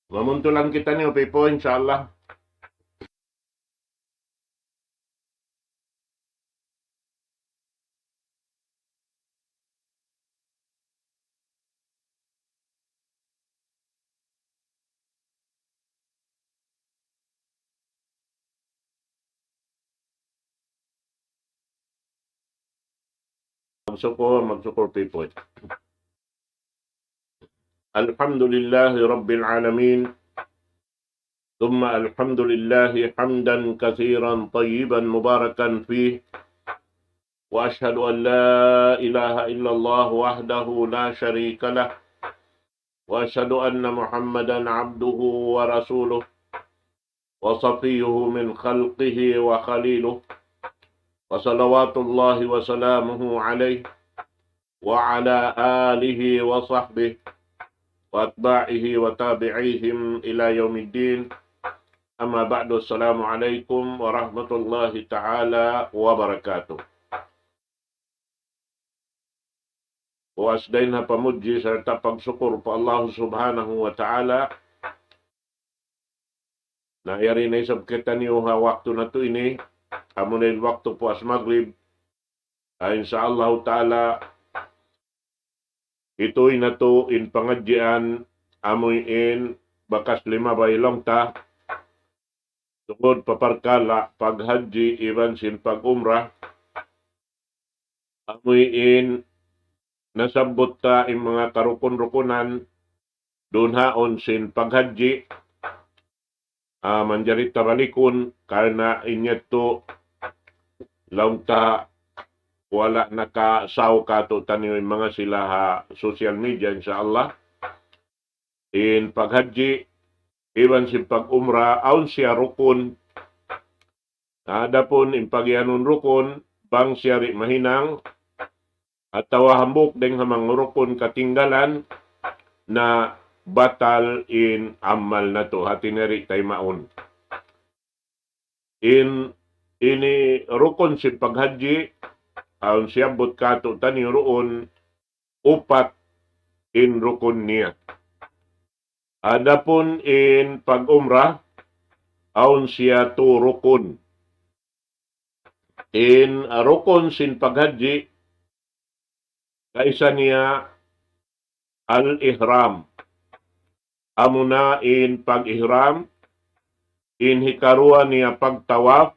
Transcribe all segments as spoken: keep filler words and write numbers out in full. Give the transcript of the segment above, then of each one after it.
Mamuntulan kitaniyu, pipu, insya Allah. Magsukul, magsukul, pipu. الحمد لله رب العالمين، ثم الحمد لله حمدا كثيرا طيبا مباركا فيه، وأشهد أن لا إله إلا الله وحده لا شريك له، وأشهد أن محمدا عبده ورسوله، وصفيه من خلقه وخليله، وصلوات الله وسلامه عليه وعلى آله وصحبه وأتباعه وتابعيهم إلى يوم الدين. أما بعد، السلام عليكم ورحمة الله تعالى وبركاته. Puas dayn ha pamudji sarta' pagsukul pa Allah Subhanahu wa Ta'ala. Na yari na isab kitaniyu ha waktu natu' ini, amuna in waktu puas magrib. Ah, insya Allah Ta'ala, hituy natu' in pangadjian amuin bakas limabay laung ta tungud pa parkala' paghajji iban sin pag-umrah. Amuin nasabbut ta in manga karukun-rukunan duun haun sin paghajji. Ah, manjari ta balikun karna' in yadtu laung ta wala' nakasaw katu'taniyu in manga sila ha social media, insya Allah. In paghajji iban sin pag-umrah, awn siya rukun. Adapun in pagiyanun rukun, bang siya di' mahinang, atawa hambuuk dayn ha manga rukun katinggalan, na batal in amal natu', hati niya di' taymaun. In, ini rukun sin paghajji, awn siyabbut katu'taniyu duun, upat in rukun niya. Adapun in pag-umrah, awn siya tu rukun. In rukun sin paghajji, kaisa niya al-ihram. Amuna in pag-ihram, in hikaruwa niya pagtawaf,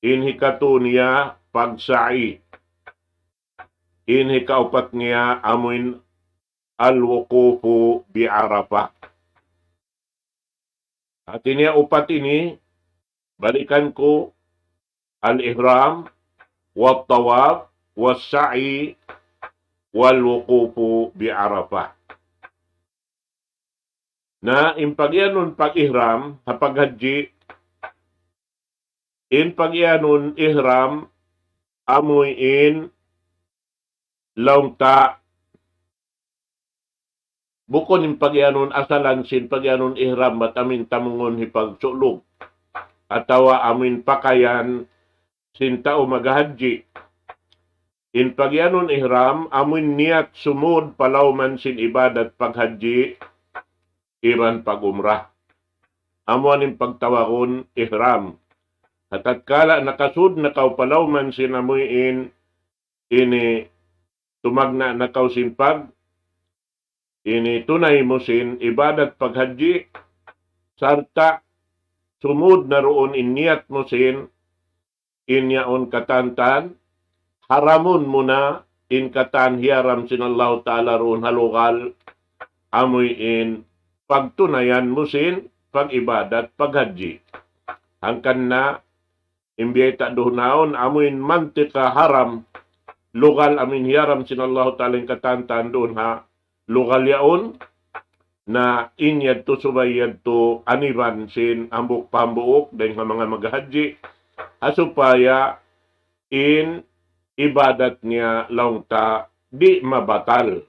in hikatu niya pagsa'i, in hikaupat niya amuin al-wuqufu bi Arafah. Hati niya upat ini, balikan ku, al-ihram, wat-tawaf, was-sa'i, wal-wuqufu bi Arafah. Na in pagiyanun pag-ihram, ha paghajji, in pagiyanun ihram, amuin laung ta, bukun in pagiyanun asalan sin pagiyanun ihram bat amuin tamungun hipagsulug, atawa amuin pakayan sin tau maghajji. In pagiyanun ihram, amuin niyat sumud pa lawman sin ibadat paghajji iban pag-umrah. Amuin pagtawagun ihram. Ha tatkala nakasud na kaw pa lawman sin amuin ini tumagna' na kaw sin pag, ini tunay mu sin ibadat paghajji, sarta' sumud na duun in niyat mu sin in yaun katan-katan, haramun mu na in katan hiyaram sin Allahu Ta'ala duun ha lugal, amuin pagtunayan mu sin pag-ibadat paghajji. Hangkan na in biyayta' duun haun, amuin mantika haram, lugal amuin hiyaram sin Allahu Ta'ala in katan-katan duun ha lugal yaun, na in yadtu subay yadtu aniban sin hambuuk pa hambuuk dayn ha manga maghajji, ha supaya in ibadat niya laung ta di' mabatal,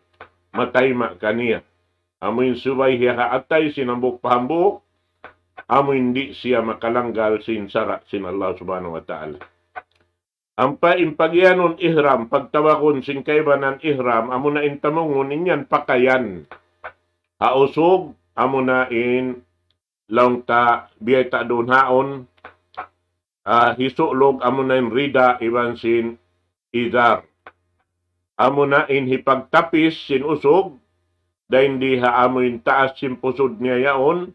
matayma' kaniya. Amuin subay hiya ha atay sin hambuuk pa hambuuk, amuin di' siya makalanggal sin sara' sin Allah Subhanahu wa Ta'ala. Ampa in pagiyanun ihram, pagtawagun sin kaibanan ihram, amuna in tamungun in yan pakayan. Ha usug, amuna in laung ta biyayta' duun haun, ah, hisulug amuna in rida iban sin izar. Amuna in hipagtapis sin usug, dayn di ha amuin taas sin pusud niya yaun,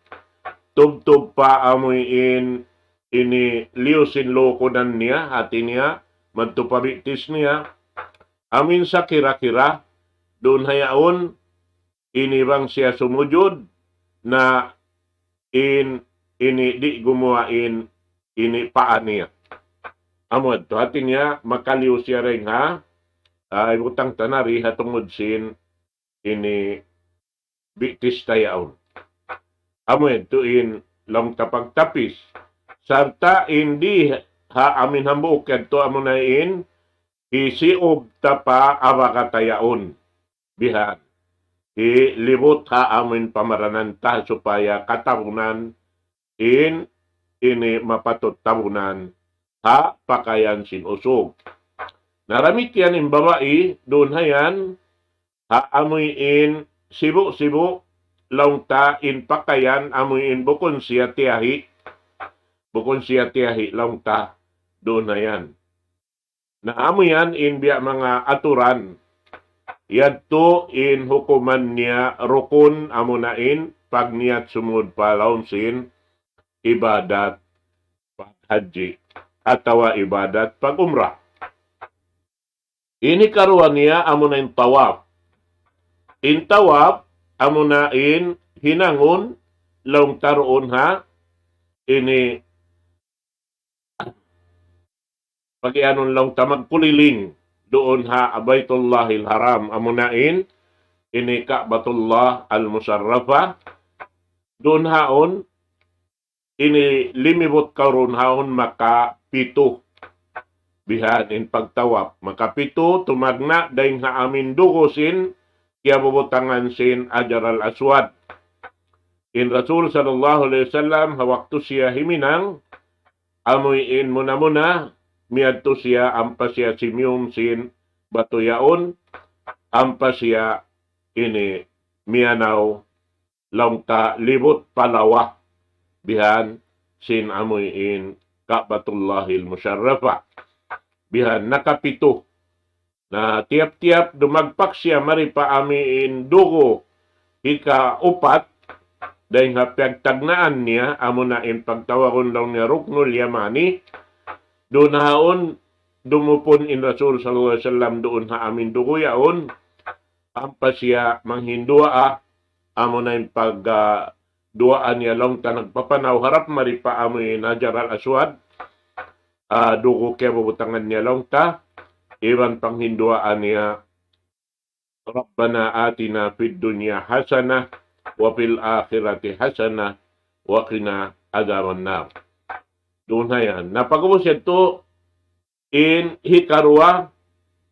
tubtub pa amuin ini liyu sin lukunan niya, hati niya, madtu pa bitis niya. Amuin sakira-kira, duun ha yaun, ini bang siya sumujud, na in, ini di' gumuwa' in, ini paa niya. Amu yadtu, hati niya, makaliyu siya dayn ha, ah, ibutang ta na di ha tungud sin, ini bitis ta yaun. Amu yadtu in laung ta pagtapis. Sarta' in di ha amuin hambuuk yadtu amuna in, hisiub ta pa abaga ta yaun. Bihan. Hilibut ha amuin pamaranan ta supaya katabunan in ini mapatut tabunan ha pakayan sin usug. Na damikkiyan in babai, duun ha yan, ha amuin sibu'-sibu' laung ta in pakayan amuin bukun siya tiyahi. Bukun siya tiyahi laung ta, duun ha yan. Na amu yan in biya' manga aturan. Yadtu in hukuman niya rukun amuna in pagniyat sumud pa lawm sin ibadat paghajji atawa ibadat pag-umrah. Ini karuwa niya amuna in tawaf. In tawaf amuna in hinangun laung ta duun ha ini pagiyanun laung ta magkuliling duun ha Baitullahil Haram, amuna in ini Ka'batullah Al-Musharrafah. Duun haun, ini limibut kaw duun haun makapitu. Bihan in pagtawaf. Makapitu, tumagna' dayn ha amuin dugu sin kiyabubutangan sin Hajar al-Aswad. In Rasul sallallahu alayhi wasallam, ha waktu siya himinang, amuin muna-muna, miyadtu siya, ampa siya simiyum sin batu yaun, ampa siya ini miyanaw laung ta libut pa lawa, bihan sin amuin Ka'batullahil Musharrafah. Bihan nakapitu. Na tiyap-tiyap dumagpak siya mari pa amuin dugu hikaupat, dayn ha piyagtagnaan niya, amuna in pagtawagun laung niya Ruknul Yamani, duun haun dumupun in Rasul sallallahu alayhi wasallam duun ha amuin dugu yaun, ampa siya manghinduwaa, amuna in pag, ah, duwaa niya laung ta nagpapanaw harap mari pa amuin Hajar al-Aswad, ah, dugu kiyabubutangan niya laung ta, iban panghinduwaa niya, ربنا آتنا في الدنيا حسنة وفي الآخرة حسنة وقنا عذاب النار. Duun ha yan. Na pag'ubus yadtu, in hikaruwa,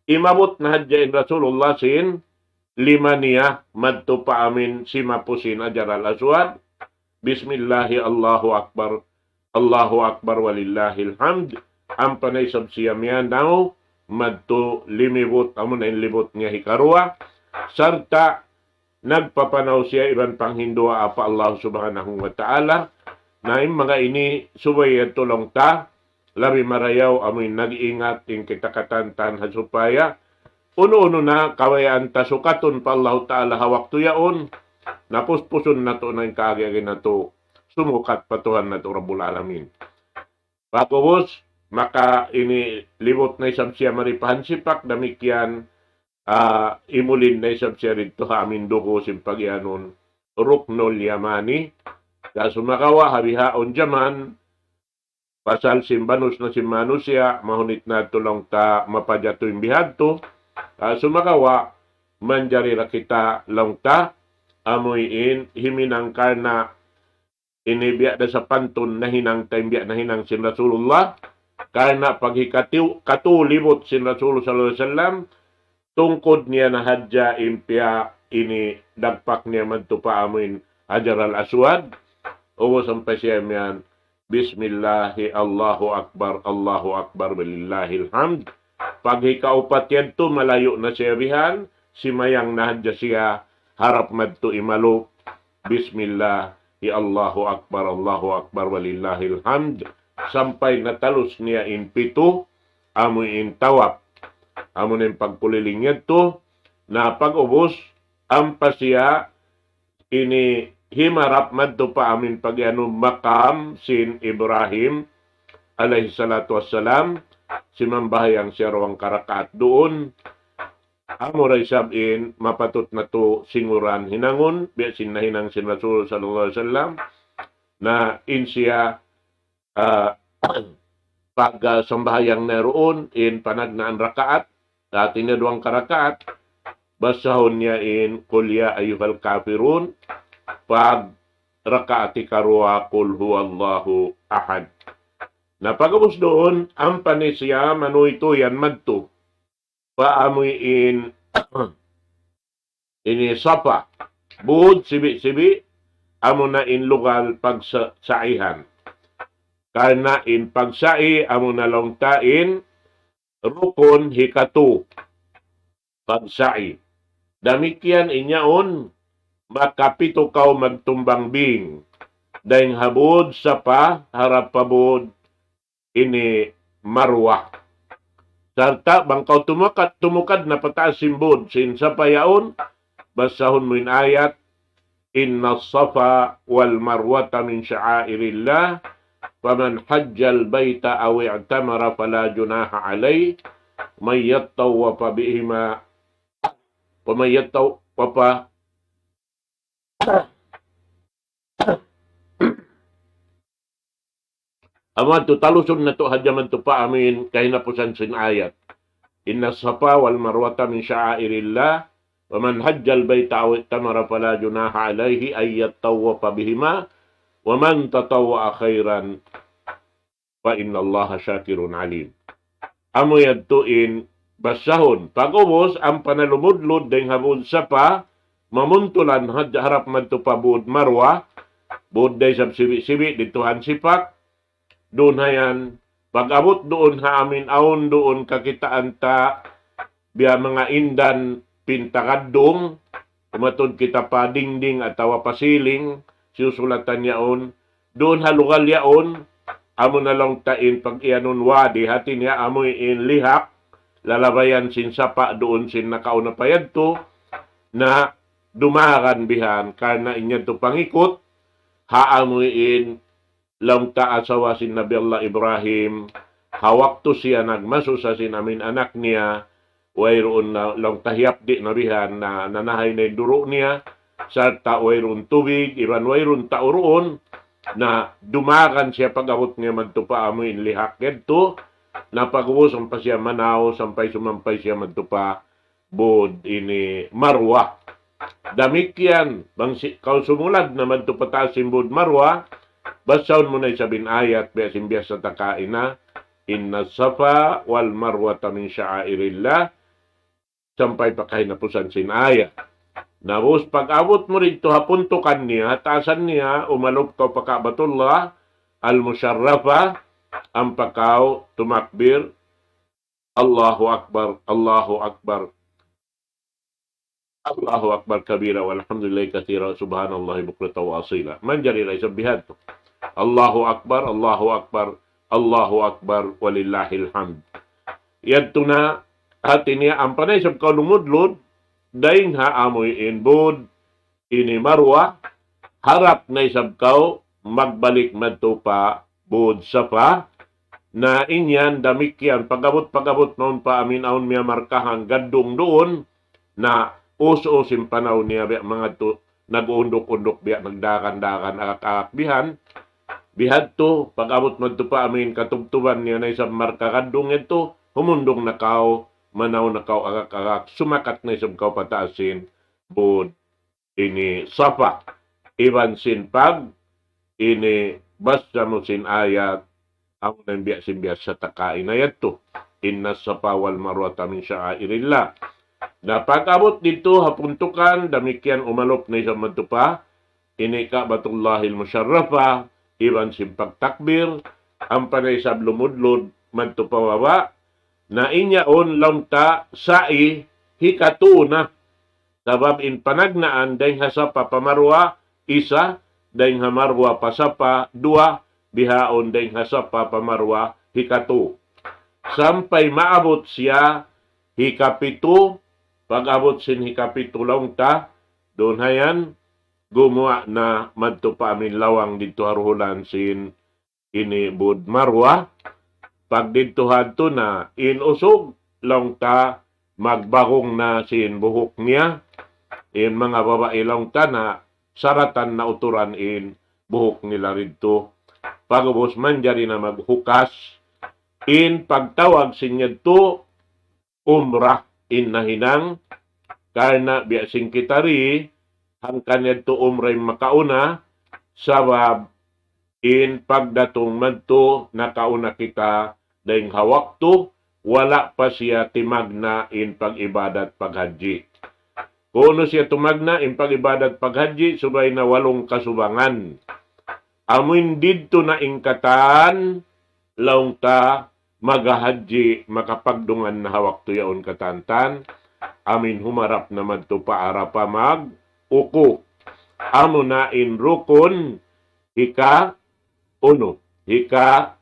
imabut na hadja in Rasulullah sin lima niya madtu pa amuin simapu sin Hajar al-Aswad. Bismillahi, Allahu Akbar, Allahu Akbar, walillahil hamd. Ampa na isab siya miyanaw madtu limibut, amuna in libut niya hikaruwa. Sarta' nagpapanaw siya iban panghinduwaa pa Allah Subhanahu wa Ta'ala. Na in manga ini subay yadtu laung ta, labi marayaw amuin nag-ingat in kita katantan ha supaya unu-unu na kabayaan ta sukatun pa Allah Ta'ala ha waktu yaun, na puspusun natu' na in kaagi-agi natu', sumukat pa Tuhan natu' Rabbul Alamin. Pag'ubus, maka ini libut na isab siya mari pa hansipak, damikkiyan, ah, imulin na isab siya didtu ha amuin dugu sin pagiyanun Ruknul Yamani. Na sumagawa' ha bihaun jaman, pasal sin banus na sin manusiya', mahunit na tuud laung ta mapajatu in bihadtu. Ah, sumagawa', manjari da kita laung ta, amuin himinang karna' ini biya' da sapantun nahinang ta in biya' nahinang sin Rasulullah, karna' paghikatu, katu libut sin Rasul sallallahu alayhi wasallam, tungkud niya na hadja in piya ini dagpak niya madtu pa amuin Hajar al-Aswad, ubus ampa siya miyan, Bismillahi, Allahu Akbar, Allahu Akbar, walillahil hamd. Paghikaupat yadtu, malayu' na siya bihan, simayang na hadja siya harap madtu imalup. Bismillah, hi Allahu Akbar, Allahu Akbar, walillahil hamd, sampay natalus niya in pitu, amu in tawaf. Amu na in pagkuliling yadtu, na pag-ubus, ampa siya ini himarap madtu pa amu in pag-anu maqam sin Ibrahim alayhi salatu wassalam, simambahayang siya duwang karakaat duun. Amu ra isab in mapatut natu' singuran hinangun, biya' sin nahinang sin Rasul sallallahu alayhi wasallam, na in siya, ah, pag, ah, sambahayang na duun, in panagnaan rakaat, hati niya duwang karakaat, basahun niya in قل يا أيها الكافرون, pag rakaat hikaruwa قل هو الله أحد. Na pag-ubus duun, ampa na siya manuytuy yan madtu pa amu in ini Safa. Bud sibi'-sibi', amu na in lugal pagsa-, sa'ihan. Karna' in pagsa'i, amu na laung ta in rukun hikatu pagsa'i. Damikkiyan in yaun, makapitu kaw magtumbang bing. Dayng ha bud Safa, harap pa bud ini Marwa. Sarta' bang kaw tumukad, tumukad na pataas sin bud sin Safa yaun, basahun mu in ayat, إن الصفا والمروة من شعائر الله فمن حج البيت أو اعتمر فلا جناح عليه ومن يطوف بهما ومن يطوف. Amu yadtu talusun natu' hadja madtu pa amu in kahinapusan sin ayat. إن الصفا والمروة من شعائر الله فمن حج البيت أو اعتمر فلا جناح عليه أن يطوف بهما ومن تطوع خيرا فإن الله شاكر عليم. Amu yadtu in basahun. Pag-ubus, ampa na lumudlud dayng ha bud Safa, mamuntulan had-, harap madtu pa bud Marwa, bud da isab sibi'-sibi' didtu ha sipak, duun ha yan, pag-abut duun ha amu in awn duun kakitaan ta, biya' manga indan pinta gaddung, umatud kita pa dingding atawa pa siling, siyusulatan yaun, duun ha lugal yaun, amu na laung ta in pag-iyanun wadi, hati niya amu in lihak, lalabayan sin Safa duun sin nakauna pa yadtu, na dumagan bihan, karna' in yadtu pangikut, ha amu in laung ta asawa sin Nabi Allah Ibrahim, ha waktu siya nagmasusa sin amu in anak niya, wayruun na, laung ta hiyapdi' na bihan, na nanahay na in duru' niya, sarta' wayruun tubig, iban wayruun tau duun, na dumagan siya pag-abut niya madtu pa amu in lihak yadtu, na pag-ubus ampa siya manaw, sampay sumampay siya madtu pa bud ini Marwa. Damikkiyan, bang si-, kaw sumulad na madtu pataas sin bud Marwa, basahun mu na isab in ayat, biya' sin biyasa ta kaina, إن الصفا والمروة من شعائر الله, sampay pa kahinapusan sin ayat. Na ubus pag-abut mu didtu ha puntukan niya, ha taasan niya, umalup kaw pa Ka'batullah Al-Musharrafa, ampa kaw tumakbir, الله أكبر، الله أكبر، الله أكبر كبيرا والحمد لله كثيرا سبحان الله بكرة وأصيلا. Manjari da isab bihan tu. الله أكبر، الله أكبر، الله أكبر ولله الحمد. Yadtu na, hati niya, ampa na isab kaw lumudlud, dayng ha amu in bud, ini Marwa, harap na isab kaw magbalik madtu pa bud Safa. Na in yan damikkiyan, pag-abut, pag-abut mawn pa amu in awn miyamarkahan gaddung duun, na us-us in panaw niya biya' mangadtu, nag-unduk-unduk biya' nagdagan-dagan, agak-agak bihan. Bihadtu, pag-abut madtu pa amu in katubtuban niya na isab marka gaddung yadtu, humundung na kaw, manaw na kaw agak-agak, sumakat na isab kaw pataas sin bud ini Safa. Iban sin pag ini basa mu sin ayat, amu na in biya' sin biyasa ta kaina yadtu. إن الصفا والمروة من شعائر الله. Na pag-abut didtu ha puntukan, damikkiyan umalup na isab madtu pa ini Ka'batullahil Musharrafa, iban sin pagtakbir, ampa na isab lumudlud madtu pa baba', na in yaun laung ta sa'i hikatu na. Sabab in panagnaan dayng ha Safa pa Marwa, isa, dayn ha Marwa pa Safa, duwa, bihaun dayn ha Safa pa Marwa, hikatu. Sampay maabut siya hikapitu, pag-abut sin hikapitu laung ta, duun hayan, gumuwa' na madtu pa amin lawang didtu ha duhulan sin ini bud Marwa. Pag didtu hadtu na in usug laung ta magbagung na sin buhuk niya. In manga babai laung ta na saratan na uturan in buhuk nila didtu. Pag'ubus manjari na maghukas. In pagtawag sin yadtu umrah in nahinang, karna' biya' sin kita di, hangkan yadtu umrah in makauna, sabab in pagdatung madtu nakauna kita dayn ha waktu, wala' pa siya timagna' in pag-ibadat paghajji. Kunu' siya tumagna' in pag-ibadat paghajji, subay na walung kasubangan. Amuin didtu na in katan, laung ta, maghahajji, makapagdungan na ha waktu yaun katantan, amuin humarap na madtu pa Arapa mag-uku. Amuna in rukun, hika, unu, hika,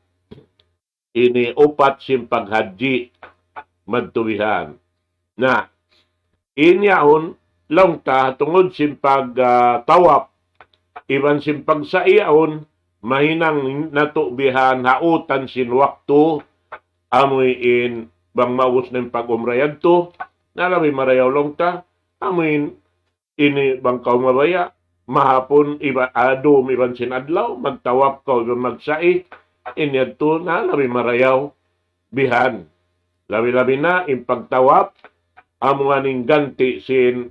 ini upat sin paghajji, madtu bihan. Na, in yaun, laung ta, tungud sin pag, ah, tawaf, iban sin pagsa'i yaun, mahinang natu' bihan ha utan sin waktu, amuin bang maubus na in pag-umrah yadtu, na labi marayaw laung ta, amuin ini bang kaw mabaya', mahapun iba, adum iban sin adlaw, magtawaf kaw iban magsa'i, in yadtu na labi marayaw bihan. Labi-labi na in pagtawaf, amu in ganti' sin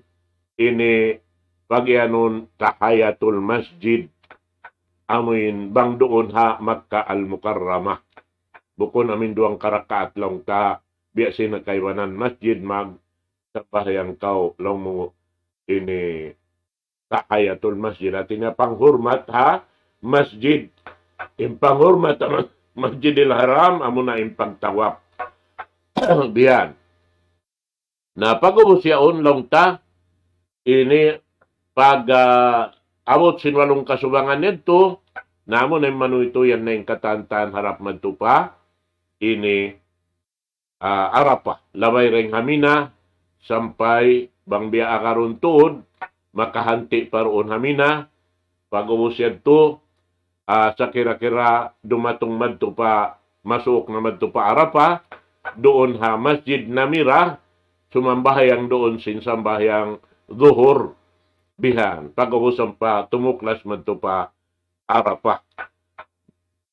ini pag-iyanun tahiyatul masjid. Amuin bang duun ha Makkah Al-Mukarramah. Bukun amuin duwang karakaat laung ta, biya' sin kaibanan masjid magsambahayang kaw laung mu ini tahiyatul masjid. Hati niya panghurmat ha masjid. In panghurmat ha mas-, Masjidil Haram, amuna in pagtawaf. Bihan. Na pag'ubus yaun laung ta, ini pag, ah, abut sin walung kasubangan yadtu, na amuna in manuytuy yan na in katantan harap madtu pa, ini, ah, Arapa. Labay dayn ha Mina, sampay bang biya' agarun tuud, makahanti' pa duun ha Mina, pag'ubus yadtu, ah, sakira-kira dumatung madtu pa, masuuk na madtu pa Arapa, duun ha Masjid Namira, sumambahayang duun sin sambahayang Zuhur, bihan, pag'ubus ampa tumuklas madtu pa Arapa.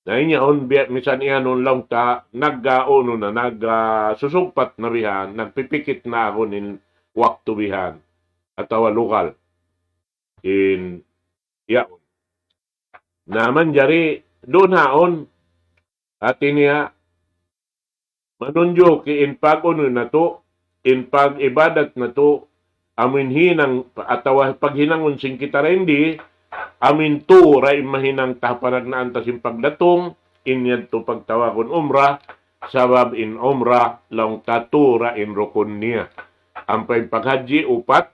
Na in yaun biya' misan iyanun laung ta, nag-, ah, unu na, nag-, ah, susugpat na bihan, nagpipikit na agun in waktu bihan, atawa lugal. In yaun. Na manjari duun haun, hati niya, manunjuki in pag-unu natu', in pag-ibadat natu', amuin hinang, atawa paghinangun sin kita dindi, amuin tuud in mahinang ta panagnaan ta sin pagdatung, in yadtu pagtawagun umrah, sabab in umrah, laung ta tuud in rukun niya. Ampa in paghajji, upat,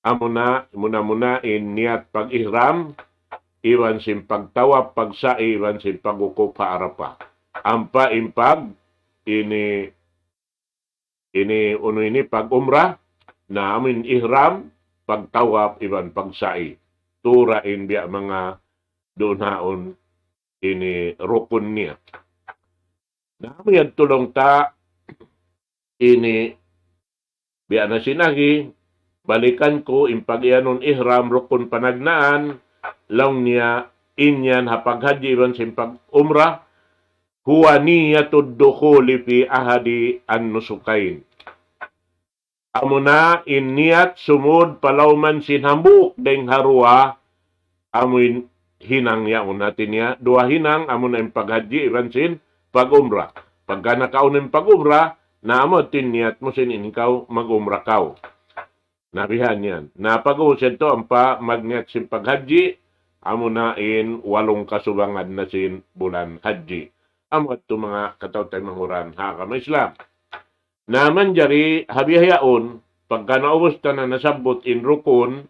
amuna, muna-muna in niyat pag-ihram, iban sin pagtawaf, pagsa'i, iban sin pagwukuf ha Arafah. Ampa in pag, ini, ini, unu ini, pag-umrah, na amuin ihram, pagtawaf, iban pagsa'i. Tuud in biya' manga duun haun ini rukun niya. Na, amu yadtu laung ta ini biya' na sin agi, balikan ku in pag-iyanun ihram rukun panagnaan, laung niya in yan ha paghajji iban sin pag-umrah, هو نية الدخول في أحد النسكين. Amuna in niyat sumud pa lawm sin hambuuk dayn ha duwa, amuin hinang yaun, hati niya, duwa hinang, amuna in paghajji iban sin pag-umrah. Pagka nakauna in pag-umrah, na amu in niyat mu sin in kaw mag-umrah kaw. Na bihan yan. Na pag'ubus yadtu ampa magniyat sin paghajji, amuna in walung kasubangan na sin bulan hajji. Amu yadtu manga kataw-taymanghuran ha agama Islam. Na manjari ha bihaun, pagka naubus ta na nasabbut in rukun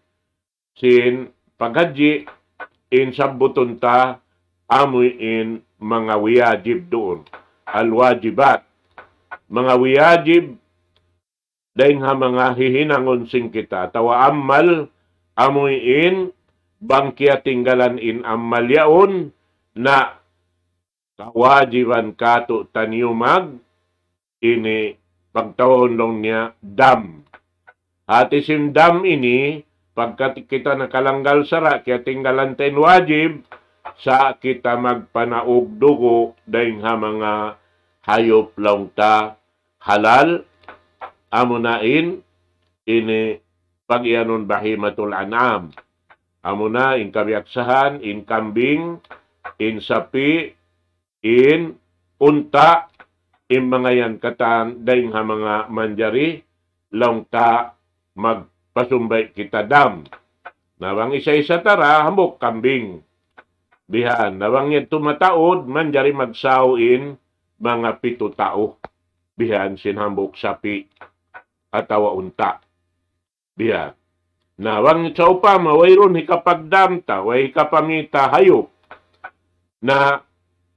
sin paghajji, in sabbutun ta amu in manga wiyajib duun. Al-wajibat. Manga wiyajib dayn ha manga hihinangun sin kita. Atawa amal, amu in bang kiyatinggalan in amal yaun, na kawajiban katu' taniyu mag ini pagtawagun laung niya dam. Hati sin dam ini, pagka kita nakalanggal sara', kiyatinggalan ta in wajib, sa' kita magpanaug dugu' dayn ha manga hayup laung ta halal, amuna in ini pag-iyanun bahimatul an'am. Amuna in kabiyaksahan, in kambing, in sapi', in unta', in manga yan katan dayn ha manga manjari laung ta magpasumbay kita dam. Na bang isa-isa ta ra, hambuuk kambing. Bihan, na bang yadtu mataud, manjari magsaw in manga pitu tau. Bihan sin hambuuk sapi' atawa unta'. Biya'. Na, bang sawpama, wayruun hikapagdam ta, way hikapamita hayup. Na,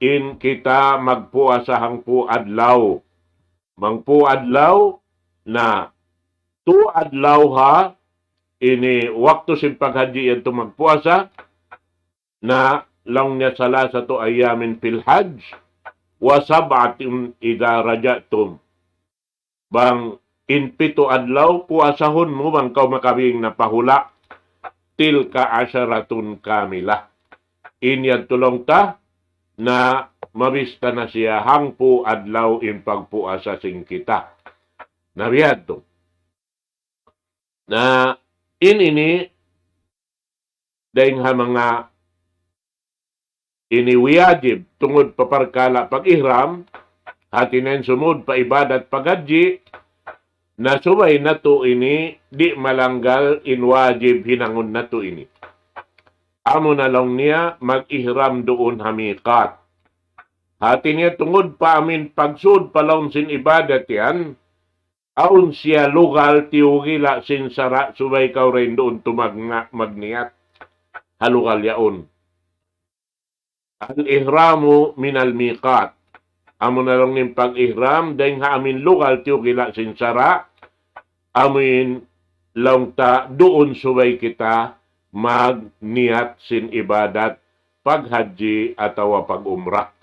in kita magpuasa hangpu' adlaw. Hangpu' adlaw, na, tu adlaw ha, ini waktu sin paghajji yadtu magpuasa, na, laung niya ثلاثة أيام في الحج وسبعة إذا رجعتم. Bang in pitu adlaw, puasahun mu bang kaw makabing na pa hula', تلك عشرة كاملة. In yadtu laung ta, na mabista na siya hangpu' adlaw in pagpuasa sin kita. Na biya' yadtu. Na in ini dayn ha manga ini wiyajib tungud pa parkala' pag-ihram, hati niya in sumud pa ibadat paghajji, na subay natu' ini di' malanggal in wajib hinangun natu' ini. Amuna laung niya mag-ihram duun ha miqat. Hati niya tungud pa amin pagsud pa lawm sin ibadat yan, awn siya lugal tiyugila' sin sara' subay kaw dayn duun tumagna' magniyat ha lugal yaun. الإحرام من الميقات. Amuna laung niya in pag-ihram dayn ha amin lugal tiyugila' sin sara', amin laung ta duun subay kita magniyat sin ibadat paghajji atawa pag-umrah.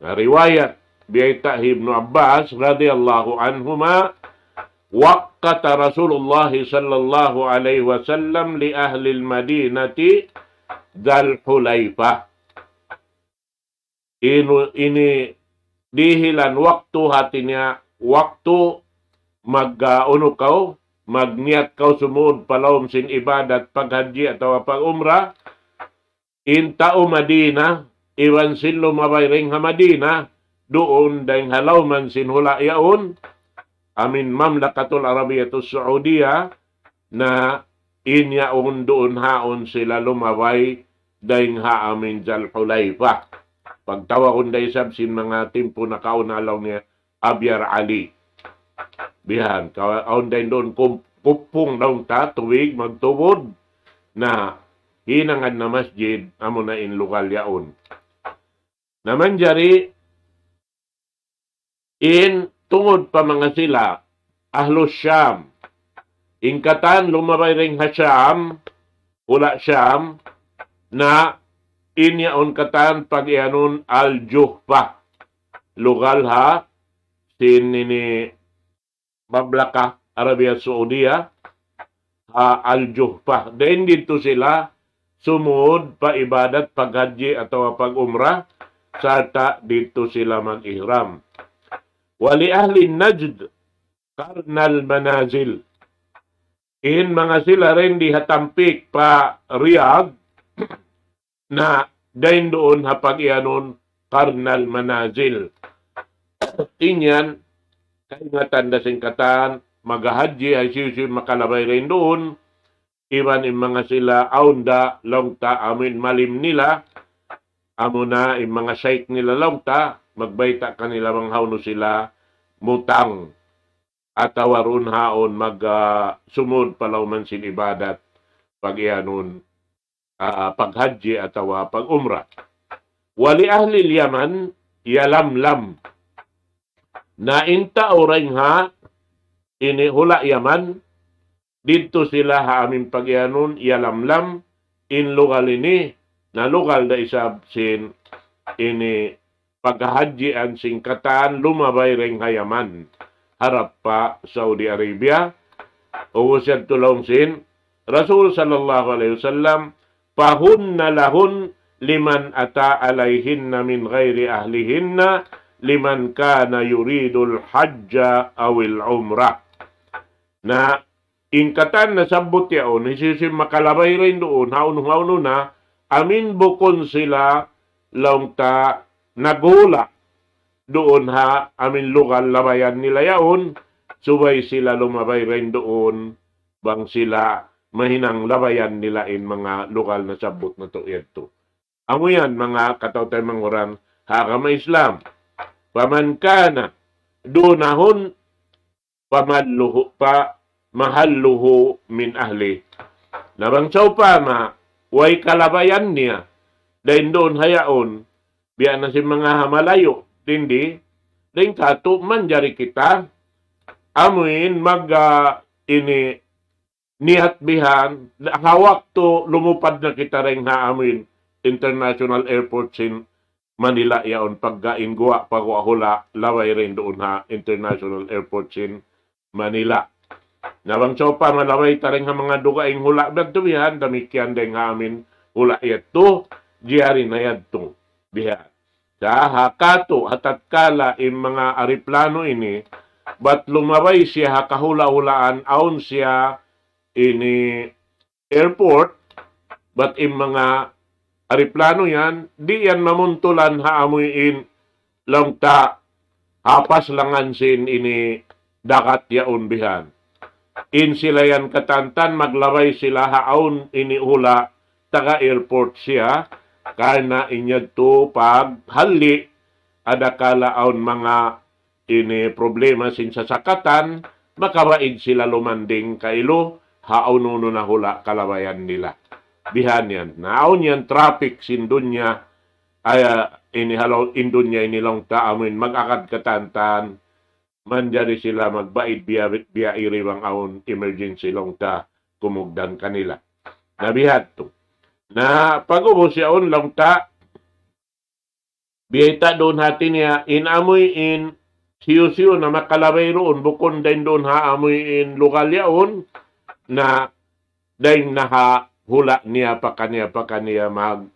Na riwayat biyayta' hi Ibnu Abbas radiyallahu anhuma, وقت رسول الله صلى الله عليه وسلم لأهل المدينة ذا الحليفة. Inu-, ini dihilan waktu, hati niya waktu mag, ah, unu kaw, magniyat kaw sumud pa lawm sin ibadat paghajji atawa pag-umrah, in tau Madina, iban sin lumabay dayn ha Madina, duun dayn ha lawman sin hula' yaun, amin Mamlakatul Arabiyatus Saudiya, na in yaun duun haun sila lumabay dayn ha amin Dhul Hulayfa. Pagtawagun da isab sin manga timpu nakauna laung niya, Abyar Ali. Bihan, kaw-, awn dayn duun kum-, kupung laung ta, tubig, magtubud. Na, hinangan na masjid, amuna in lugal yaun. Na manjari, in tungud pa manga sila, Ahlu Sham. In katan lumabay dayn ha Sham, hula' Sham, na in yaun katan pag-iyanun Al-Juhfa. Lugal ha, sin ini Mamlaka Arabia Saudiya, ha Al-Juhfa. Dayn didtu sila sumud pa ibadat paghajji atawa pag-umrah, sarta' didtu sila mag-ihram. ولأهل نجد قرن المنازل. In manga sila dayn di ha tampik pa Riyadh, na dayn duun ha pag-iyanun Qarnal Manazil. In yan, kaingatan da sin katan, maghahajji, hisiyu-siyu makalabay dayn duun, iban in manga sila, awn da laung ta amuin malim nila, amuna in manga shaykh nila laung ta, magbayta' kanila bang hawnu sila mutang, atawa duun haun mag, ah, sumud pa lawm sin ibadat, pag-iyanun, ah, paghajji atawa pag-umrah. Wa li ahlil Yaman, Yalamlam. Na in tau dayn ha ini hula' Yaman, didtu sila ha amin pagiyanun Yalamlam, in lugal ini, na lugal da isab sin ini paghahajjian sin katan lumabay dayn ha Yaman, harap pa Saudi Arabia. Ubus yadtu laung sin Rasul sallallahu alayhi wasallam, فهن لهن لمن أتى عليهن من غير أهلهن لمن كان يريد الحج أو العمرة. Na, in katan nasabbut yaun, hisiyu-siyu in makalabay dayn duun, hawnu-hawnu na, amin bukun sila laung ta naghula' duun ha amin lugal labayan nila yaun, subay sila lumabay dayn duun, bang sila mahinang labayan nila in manga lugal nasabbut natu' yadtu. Amu yan, manga kataw-taymanghuran ha agama Islam. فمن كان دونهن فمحله، فمحله من أهله. Na bang sawpama, way kalabayan niya, dayn duun ha yaun, biya' na sin manga ha malayu', dindi, dayn katu' manjari kita, amuin mag, ah, ini, niyat bihan, ha waktu lumupad na kita dayn ha amuin international airport sin Manila yaun, pagga in guwa' pa guwa' hula', labay dayn duun ha international airport sin Manila. Na bang sawpama labay ta dayn ha manga dugaing hula' biya' yadtu bihan, damikkiyan dayn ha amin hula' yadtu, jari na yadtu bihan. Sa' ha katu', ha tatkala in manga ariplano ini, bat lumabay siya ha kahula'-hulaan, awn siya ini airport, bat in manga ariplano yan, di' yan mamuntulan ha amuin laung ta ha paslangan sin ini dagat yaun bihan. In sila yan katantan maglabay sila ha awn ini hula' taga airport siya, karna' in yadtu paghalli', adakala awn manga ini problema sin sasakatan, makabaid sila lumanding kailu ha unu-unu na hula' kalabayan nila. Bihan yan. Na awn yan traffic sin dunya, ay, ah, ini halaw in dunya ini laung ta amuin mag-agad katantan, manjari sila magbaid biya', biya' iri bang awn emergency laung ta kumugdan kanila. Na biha' yadtu. Na pag-ubus yaun laung ta, biyayta' duun hati niya, in amuin hisiyu-siyu na makalabay duun, bukun dayn duun ha amuin lugal yaun, na dayn na ha hula' niya pakaniya-pakaniya mag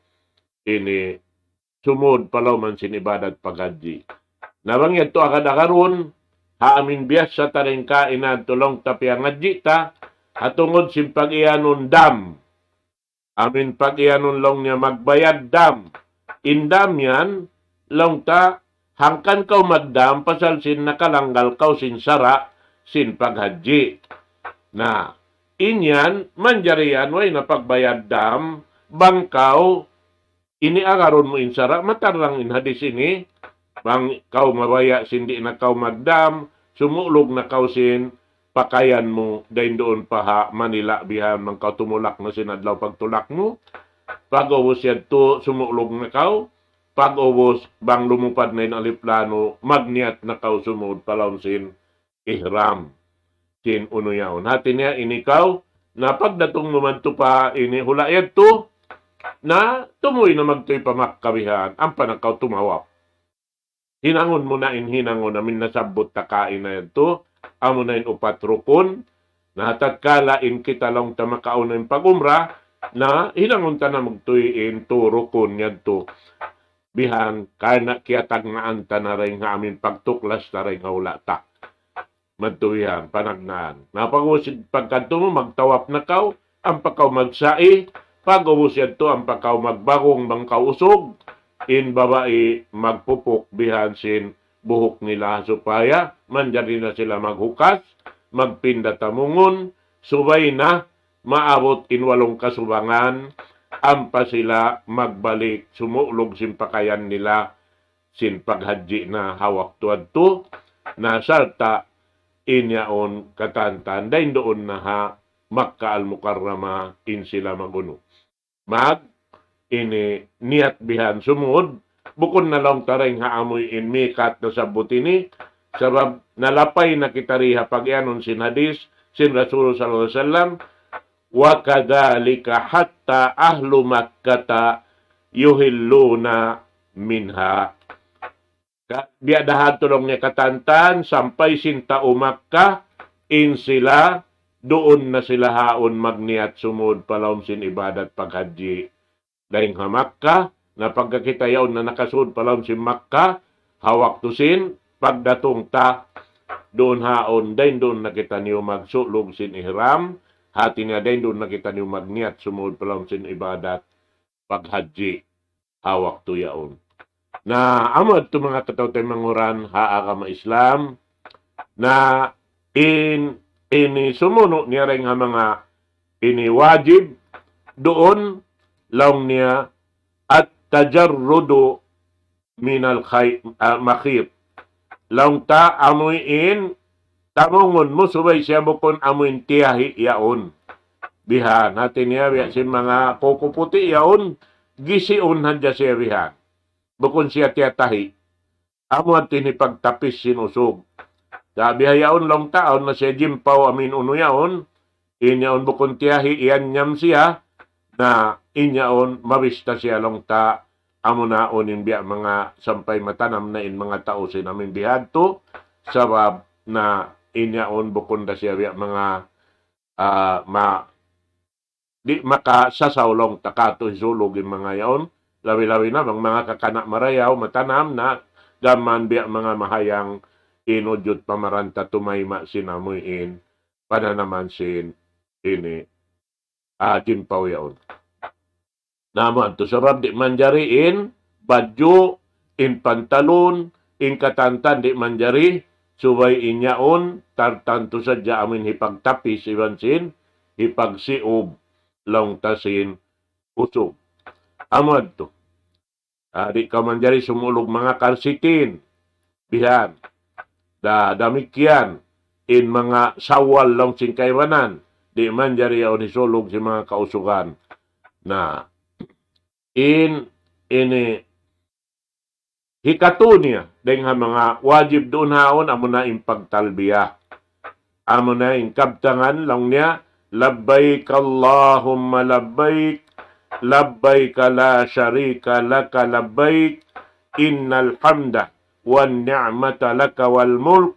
ini sumud pa lawm sin ibadat paghajji. Na bang yadtu agad-agarun, ha amin biyasa ta dayn kainan tu laung ta piyangadji' ta, ha tungud sin pagiyanun dam. Amin pagiyanun laung niya magbayad dam. In dam yan, laung ta, hangkan kaw magdam, pasal sin nakalanggal kaw sin sara', sin paghajji'. Na, in yan, manjari yan, way na pagbayad dam, bang kaw, ini agarun mu in sara', matarrang in hadis ini, bang kaw mabaya' sin di' na kaw magdam, sumulug na kaw sin pakayan mu, dayn duun pa ha Manila bihan, bang kaw tumulak na sin adlaw pagtulak mu, pag-ubus yadtu, sumulug na kaw, pag-ubus, bang lumupad na in aliplano, magniyat na kaw sumud pa lawm sin ihram. Sin unu yaun. Hati niya ini kaw, na pagdatung mu madtu pa ini hula' yadtu, na tumuy na magtuy pa Makkah bihan, ampa na kaw tumawaf. Hinangun mu na in hinangun amin nasabbut ta kaina yadtu, amu na in upat rukun, na tatkala in kita laung ta makauna in pag-umrah, na hinangun ta na magtuy in tu rukun yadtu. Bihan, karna' kiyatagnaan ta na dayn ha amin pagtuklas ta dayn ha hula' ta. Madtu bihan, panagnaan. Na pag-ubus pagkadtu mu, magtawaf na kaw, ampa kaw magsa'i, pag-ubus yadtu, ampa kaw magbagung bang kaw usug, in babai magpupuk bihan sin buhuk nila supaya manjari na sila maghukas, magpinda tamungun, subay na maabut in walung kasubangan, ampa sila magbalik sumulug sin pakayan nila, sin paghajji' na ha waktu yadtu, na sarta' in yaun katantan, dayn duun na ha Makkah Al-Mukarramah in sila magunu. mag ini niyat bihan sumud, bukun na laung ta dayn ha amuin mikat na sabbut ini, sabab nalapay na kita di ha pag-iyanun sin hadith sin Rasul sallallahu alayhi wasallam, وكذلك حتى أهل مكة يهلون منها. Ka-, biya' da ha tulung niya katantan, sampay sin tau Makkah, in sila, duun na sila haun magniyat sumud pa lawm sin ibadat paghajji. Dayn ha Makkah, na pagka kita yaun na nakasud pa lawm sin Makkah, ha waktu sin, pagdatung ta, duun haun, dayn duun na kita niyu magsulug sin ihram, hati niya dayn duun na kita niyu magniyat sumud pa lawm sin ibadat paghajji ha waktu yaun. Na amu yadtu manga kataw-taymanghuran ha agama Islam, na in, ini sumunu' niya dayn ha manga ini wajib duun laung niya التجرد من الخي-، ah, مخيط. Laung ta amuin tamungun mu subay siya bukun amuin tiyahi yaun. Bihan, hati niya biya' sin manga kuku puti' yaun, gisiun hadja siya bihan. Bukun siya tiyatahi. Amu hati ini pagtapis sin usug. Sa' biha yaun laung ta, awn na siya jimpaw amuin unu yaun, in yaun bukun tiyahi, iyan niyam siya, na in yaun mabista siya laung ta, amu na unu in biya' manga sampay matanam na in manga tau sin amuin bihadtu, sabab na in yaun bukun da siya biya' manga, ah, ma-, di' makasasaw laung ta katu' hisulug in manga yaun, labi-labi na bang manga kakana' marayaw, matanam na, gam mayan biya' manga mahayang in ujud pamaranta tumayma' sin amuin, pananaman sin ini, ah, jimpaw yaun. Na amu yadtu sabab di' manjari in badju', in pantalun, in katantan di' manjari, subay in yaun, tartantu sadja amuin hipagtapis iban sin, hipagsiub, laung ta sin usug. Amu yadtu. Ah, di' kaw manjari sumulug manga kalsitin. Bihan. Da, damikkiyan. In manga sawal laung sin kaibanan. Di' manjari yaun hisulug sin manga kausugan. Na, in, ini, hikatu niya, dayn ha manga wajib duun haun, amu na in pagtalbiya. Amu na in kabtangan laung niya, لبيك اللهم لبيك، لبيك لا شريك لك لبيك، إن الحمد والنعمة لك والملك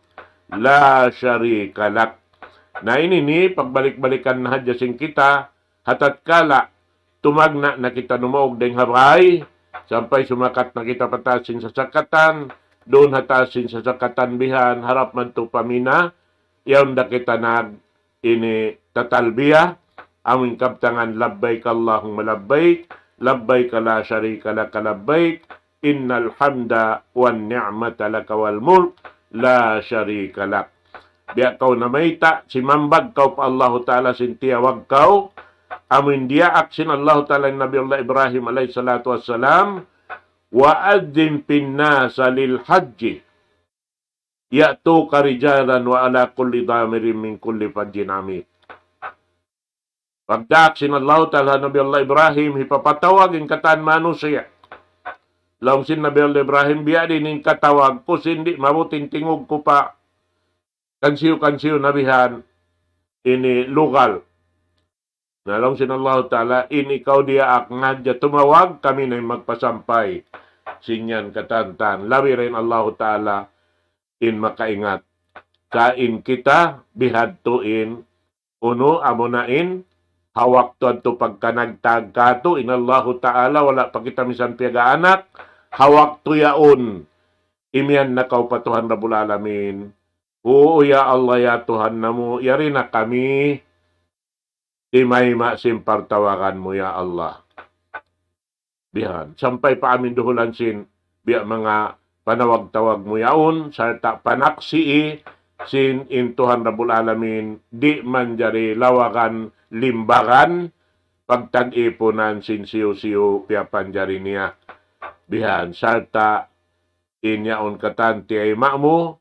لا شريك لك. Na ini ini, pagbalik-balikan na hadja sin kita, ha tatkala tumagna' na kita numaug dayn ha bay, sampay sumakat na kita pa taas sin sasakatan, duun ha taas sin sasakatan bihan, harap madtu pa Mina, yaun da kita nag ini tatalbiya, amuin kabtangan, لبيك اللهم لبيك، لبيك لا شريك لك لبيك، إن الحمد والنعمة لك والملك لا شريك لك. Biya' kaw namayta', simambag kaw pa Allahu Ta'ala sin tiyawag kaw, amuin diyaak sin Allahu Ta'ala in Nabi Allah Ibrahim alayhi salatu wassalam, وأذن في الناس بالحج يأتوك رجالا وعلى كل ضامر من كل فج عميق. Pagdaak sin Allahu Ta'ala Nabi Allah Ibrahim, hipapatawag in katan manusiya'. Laung sin Nabi Allah Ibrahim, biya' diin in katawag ku, sin di' maabut in tingug ku pa kansiyu-kansiyu na bihan ini lugal. Na laung sin Allahu Ta'ala, in ikaw diyaak ngadja tumawag, kami na in magpasampay sin yan katantan. Labi ra in Allahu Ta'ala in makaingat. Sa' in kita bihadtu in unu, amu na in, ha waktu yadtu pagka nagtag katu', in Allahu Ta'ala, wala' pa kita misan piyag-aanak, ha waktu yaun, imiyan na kaw pa Tuhan Rabbul Alamin. Uu, ya Allah, ya Tuhan namu', yari na kami, timayma' sin partawagan mu, ya Allah. Bihan. Sampay pa amin duhulan sin biya' manga panawag-tawag mu yaun, sarta' panaksii sin in Tuhan Rabbul Alamin, di' manjari lawagan limbagan, pagtag-ipunan sin siyu-siyu piyapanjari niya. Bihan. Sarta' in yaun katan tiyayma' mu,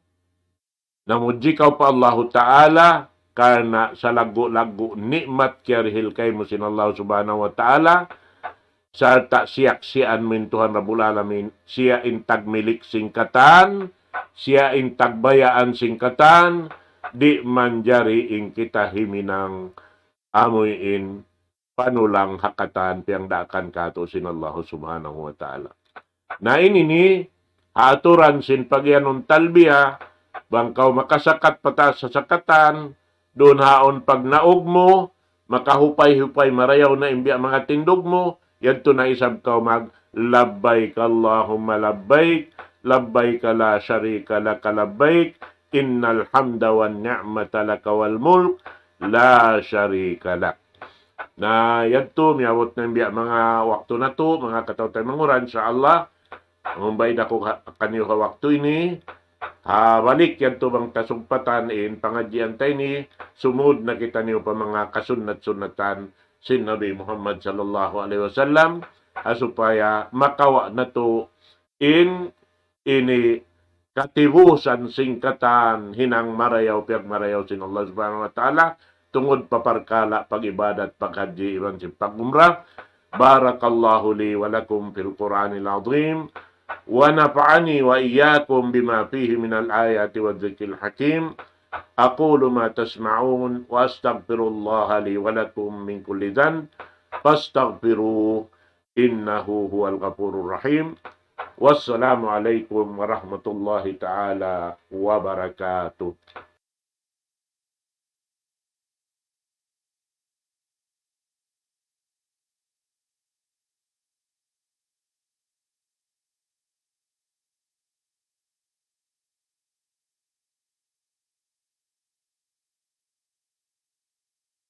namudji kaw pa Allahu Ta'ala, karna' salaggu'-laggu' ni'mat kiyarihil kaymu sin Allah Subhanahu wa Ta'ala, Sarta' siyaksian mu in Tuhan Rabbul Alamin, siya in tagmilik sin katan, siya in tagbayaan sin katan, di' manjari in kita himinang amuin panulang ha katan piyangdaakan katu' sin Allah Subhanahu wa Ta'ala. Na ini ini, ha aturan sin pagiyanun talbiya, bang kaw makasakat pataas ha sakatan, duun haun pagnaug mu, makahupay-hupay marayaw na in biya' manga tindug mu, yadtu na isab kaw mag, لبيك اللهم لبيك، لبيك لا شريك لك لبيك، إن الحمد والنعمة لك والملك، لا شريك لك. Na yadtu, miyabut na in biya' manga waktu natu', manga kataw-taymanghuran, insya Allah. Mangumbay da aku ha-, kaniyu ha waktu ini. Ha balik yadtu bang kasugpatan in pangadjian ta ini, sumud na kitaniyu pa manga kasunnat-sunnatan sin Nabi Muhammad sallallahu alayhi wasallam, ha supaya makawa' natu' in ini katibusan sin katan hinang marayaw, piyagmarayaw sin Allah Subhanahu wa Ta'ala, tungud pa parkala' pag-ibadat, paghajji, iban sin pag-umrah. بارك الله لي ولكم في القرآن العظيم، ونفعني وإياكم بما فيه من الآيات والذكر الحكيم. أقول ما تسمعون، وأستغفر الله لي ولكم من كل ذنب، فاستغفروه، إنه هو الغفور الرحيم. والسلام عليكم ورحمة الله تعالى وبركاته.